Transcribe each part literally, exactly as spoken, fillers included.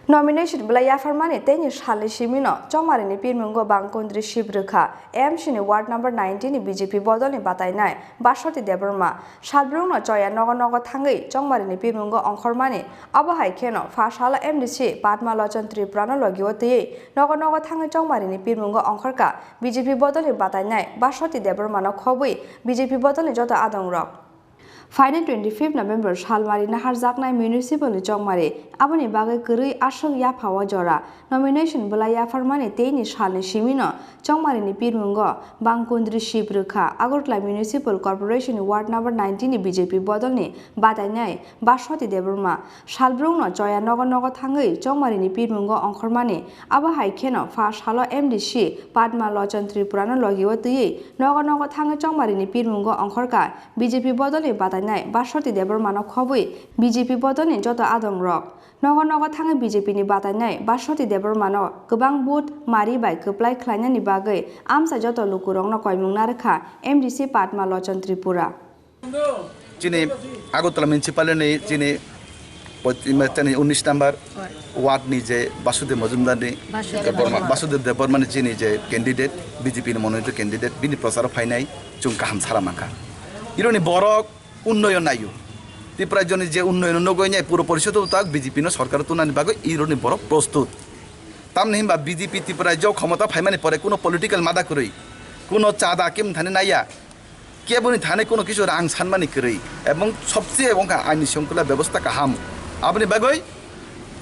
Nomination belai yapharmani teini salni simino Chongmarini pirmungo bang kundri sip rwkha M C ni ward number nineteen ni B J P bodolni batainai Baswati Debbarma. Salbrumno choya nogo nogo thangwi Chongmarini pirmungo ongkhormani, abo hai kheno pha salo M D C Padma Lochon Tripurano logio twiwi nogo nogo thangwi Chongmarini pirmungo ongkhorkha B J P bodolni batainai Baswati Debbarmano khobwi B J P bodolni joto adongrok. Phainai twenty-fifth November salmari naharjaknai municipal ni Chongmari, aboni bagwi kwrwi aswk yaphao jora. Nomination belai yapharmani teini salni simino Chongmarini pirmungo bang kundri sip rwkha Agartala Municipal Corporation ni ward number nineteen ni B J P bodolni batainai Baswati Debbarma. Salbrumno choya nogo nogo thangwi Chongmarini pirmungo ongkhormani, abo hai kheno pha salo M D C Padma Lochon Tripurano logio twiwi nogo nogo thangwi Chongmarini pirmungo ongkhorkha B J P bodolni batainai Baswati Debbarmano khobwi B J P bodolni joto adongrok. Nogo nogo thangwi B J P ni batainai Baswati Debbarmano kwbang vote mari bai kwplai khlainani bagwi amsa joto lukurokno koimung narwkha M D C Padma Lochon Tripura. Chini Agartala Municipality ni chini pochin-, chini unis number ward ni je Basudeb Majumdar ni Debbarma, Basudeb Debbarma ni chini je candidate, B J P ni mononito candidate, bini procharo phainai chwng kaham sara mankha. Ironi borok unnoyon naio. Tipra joni je unnoyon nugwi nai puro porishod tak B J P no sorkar tunani bagwi ironi borok prostut. Tamni himba B J P Tipra jo khomota phaimani pore kuno political mada kwrwi, kuno chada kemthani naiya, keboni thani kuno kisu rang sanmani kwrwi, ebong sobse wngkha aini songkula bebosta kaham. Aboni bagwi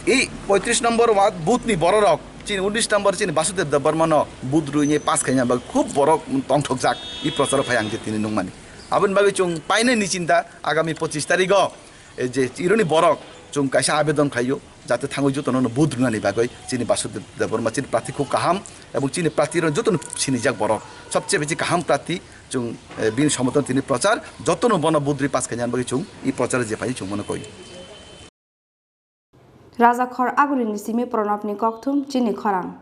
ei poitris number ward booth ni bororok chini unis number chini Basudeb Debbarmano booth rwini pass khaina bagwi khub borok tongthokjak. I procharo phai ang je tini nungmani. Aboni bagwi chwng painani chinta agami pochis tarigo, e, je ironi borok chwng kaisa abedon khlaio, jate thangwi jotono no vote rwnani bagwi chini Basudeb Debbarma chini prarthi khub kaham, ebong chini prarthi rok jotono sinijak borok, sobse besi kaham prarthi chwng, e, bini somoton tini prochar jotono bono vote rwi pass khaina bagwi chwng i prochar je phai chwng bono koi. Rajakhor Agulini simi Pranabni kokthum chini khorang.